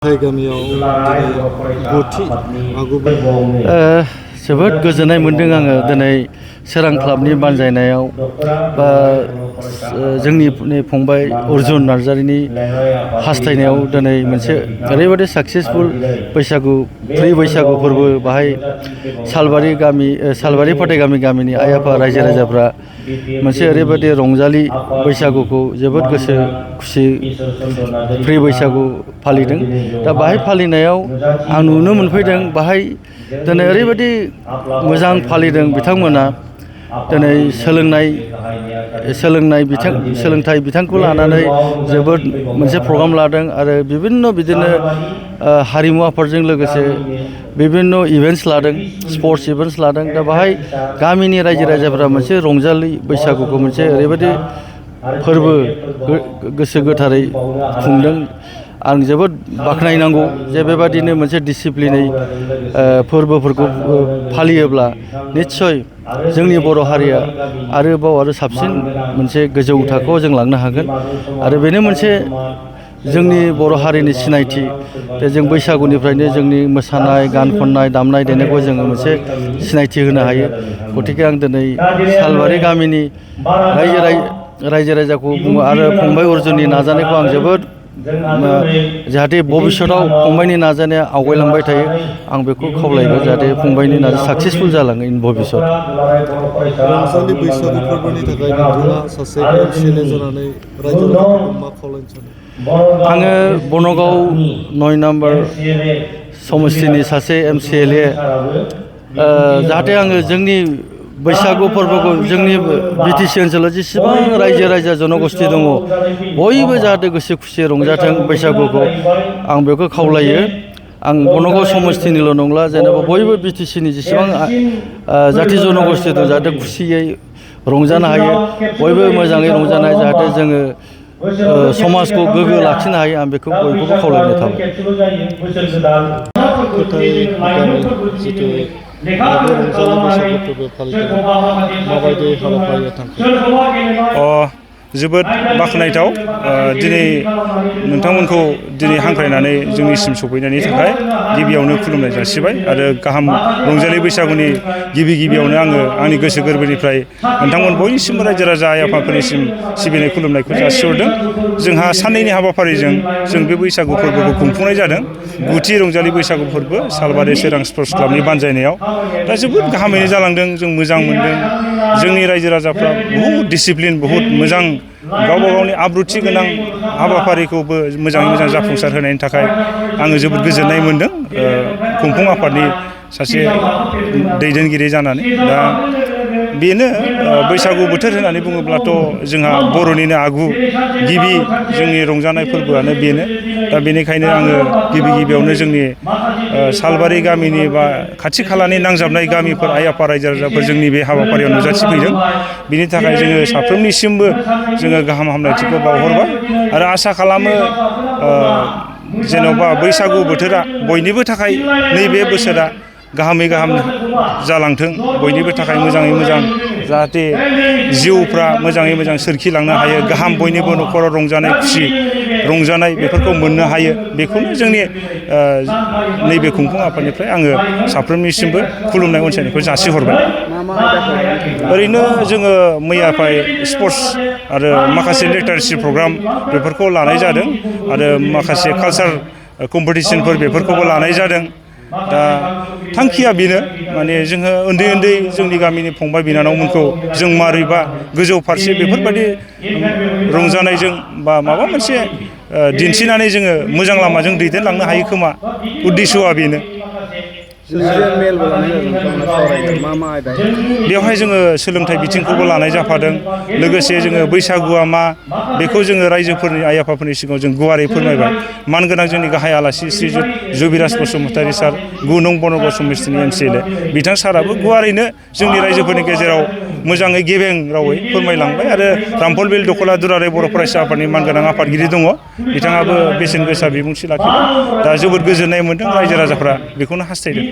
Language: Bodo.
जोबोद गोजोननाय मोनदों आङो दिनै सोरां क्लाबनि बानजायनायाव बा जोंनि फंबाय अर्जुन नार्जारिनि हास्थायनायाव दिनै मोनसे ओरैबायदि साक्सेसफुल बैसागु प्रि बैसागु फोरबो बाहाय सालबारि फाथायगामि गामिनि आइ आफा रायजो राजाफ्रा मोनसे ओरैबायदि रंजालि बैसागुखौ जोबोद गोसो खुसि प्रि बैसागु फालिदों। दा बाहाय फालिनायाव आं नुनो मोनफैदों बाहाय दिनै ओरैबायदि मोजां फालिदों बिथांमोना दिनै सोलोंथाइ बिथांखौ लानानै जोबोद मोनसे प्रग्राम लादों आरो बिदिनो हारिमु आफादजों लोगोसे बिभिन्न इभेन्ट्स लादों, स्पर्ट्स इभेन्ट्स लादों। दा बाहाय गामिनि रायजो राजाफोरा मोनसे रंजालि बैसागुखौ मोनसे ओरैबायदि फोरबो गोसो गोथारै खुंदों। आं जोबोद बाख्नायनांगौ जे बेबादिनो मोनसे डिसिप्लिनै फोरबोफोरखौ फालियोब्ला निस्सय जोंनि बर' हारिया आरो साबसिन मोनसे गोजौ थाखोआव जों लांनो हागोन। आरो बेनो मोनसे जोंनि बर' हारिनि सिनायथि जे जों बैसागुनिफ्रायनो जोंनि मोसानाय, गान खननाय, दामनाय देनायखौ जोङो मोनसे सिनायथि होनो हायो। गतिके आं दिनै सालबारि गामिनि रायजो राजाखौ बुङो आरो फंबाय अर्जुननि नाजानायखौ आं जोबोद जाहाथे भबिष्यतआव फंबायनि नाजानाया आवगायलांबाय थायो आं बेखौ खावलायगोन जाहाथे फंबायनि नाजानाया साक्सेसफुल जालाङो इन भबिष्यत। रंजालि बैसागु फोरबोनि थाखाय नोंथाङा सासे एमसिएलए जानानै रायजो राजाफोरखौ मा खावलायनो सानो? आङो बनगाव 9 नम्बर समस्थिनि सासे एमसिएलए जाहाथे आङो जोंनि बैसागु फोरबोखौ जोंनि बिटिसि ओनसोलाव जेसेबां रायजो राजा जनगोष्ठी दङ बयबो जाहाथे गोसो खुसियै रंजाथों बैसागुखौ आं बेखौ खावलायो। आं बनगाव समस्थिनिल' नंला जेनेबा बयबो बिटिसिनि जेसेबां जाथि जनगोष्ठी दं जाहाथे खुसियै रंजानो हायो, बयबो मोजाङै रंजानाय जाहाथे जोङो समाजखौ गोग्गो लाखिनो हायो आं बेखौ बयखौबो खावलायनाय थाबाय। जितु रंजालि बैसागु फोरबो फालिदों माबायदि हाबाफारिया थांखो? जोबोद बाख्नायथाव दिनै नोंथांमोनखौ दिनै हांख्रायनानै जोंनिसिम सफैनायनि थाखाय गिबियावनो खुलुमनाय जासिबाय आरो गाहाम रंजालि बैसागुनि गिबियावनो आङो आंनि गोसो गोरबोनिफ्राय नोंथांमोन बयनिसिमबो रायजो राजा आइ आफाफोरनिसिम सिबिनाय खुलुमनायखौ जासिहरदों। जोंहा साननैनि हाबाफारिजों जों बे बैसागु फोरबोखौ खुंफुंनाय जादों। गुथि रंजालि बैसागु फोरबो सालबारि सोरां स्पर्ट्स क्लाबनि बानजायनायाव दा जोबोद गाहामैनो जालांदों, जों मोजां मोनदों। जोंनि रायजो राजाफ्रा बहुद डिसिप्लिन, बहुद मोजां गावबा गावनि आब्रुथि गोनां हाबाफारिखौबो मोजाङै मोजां जाफुंसार होनायनि थाखाय आङो जोबोद गोजोननाय मोनदों खुंफुं आफादनि सासे दैदेनगिरि जानानै। दा बेनो बैसागु बोथोर होननानै बुङोब्लाथ' जोंहा बर'निनो आगु गिबि जोंनि रंजानाय फोरबोआनो बेनो। दा बेनिखायनो आङो गिबियावनो जोंनि सालबारि गामिनि बा खाथि खालानि नांजाबनाय गामिफोर आइ आफा रायजो राजाफोर जोंनि बे हाबाफारियाव नुजाथिफैदों। बिनि थाखाय जोङो साफ्रोमनिसिमबो जोङो गाहाम हामलायथिखौ बावहरबाय आरो आसा खालामो जेन'बा बैसागु बोथोरा बयनिबो थाखाय नैबे बोसोरा गाहामै गाहाम जालांथों, बयनिबो थाखाय मोजाङै मोजां जाहाथे जिउफ्रा मोजाङै मोजां सोरखिलांनो हायो, गाहाम बयनिबो न'खराव रंजानाय खुसि रंजानाय बेफोरखौ मोननो हायो। बेखौनो जोंनि नैबे खुंफुं आफादनिफ्राय आङो साफ्रोमनिसिमबो खुलुमनाय अनसायनायखौ जासिहरबाय। ओरैनो जोङो मैयाफाय स्पर्ट्स आरो माखासे लिटारेसि प्रग्राम बेफोरखौ लानाय जादों आरो माखासे कालचार कम्पिटिसनफोर बेफोरखौबो लानाय जादों। दा थांखिया बेनो माने जोङो उन्दै जोंनि गामिनि फंबाय बिनानावमोनखौ जों मारैबा गोजौ फारसे बेफोरबायदि रंजानायजों बा माबा मोनसे दिन्थिनानै जोङो मोजां लामाजों दैदेनलांनो हायो खोमा, उद्देश्यआ बेनो। बेवहाय जोङो सोलोंथाइ बिथिंखौबो लानाय जाफादों, लोगोसे जोङो बैसागुआ मा बेखौ जोङो रायजोफोरनि आइ आफाफोरनि सिगाङाव जों गुवारै फोरमायबाय। मानगोनां जोंनि गाहाय आलासि श्रीजुत जुबिराज बसुमतारी सार, 9 नं बनगाव समस्थिनि एमसिएलए बिथां साराबो गुवारैनो जोंनि रायजोफोरनि गेजेराव मोजाङै गेबें रावै फोरमायलांबाय आरो रामफलबिल दखला दुलाराय बर' फरायसा आफादनि मानगोनां आफादगिरि दङ, बिथाङाबो बेसेन गोसा बिबुंथि लाखिबाय। दा जोबोद गोजोननाय मोनदों, रायजो राजाफ्रा बेखौनो हास्थायदों।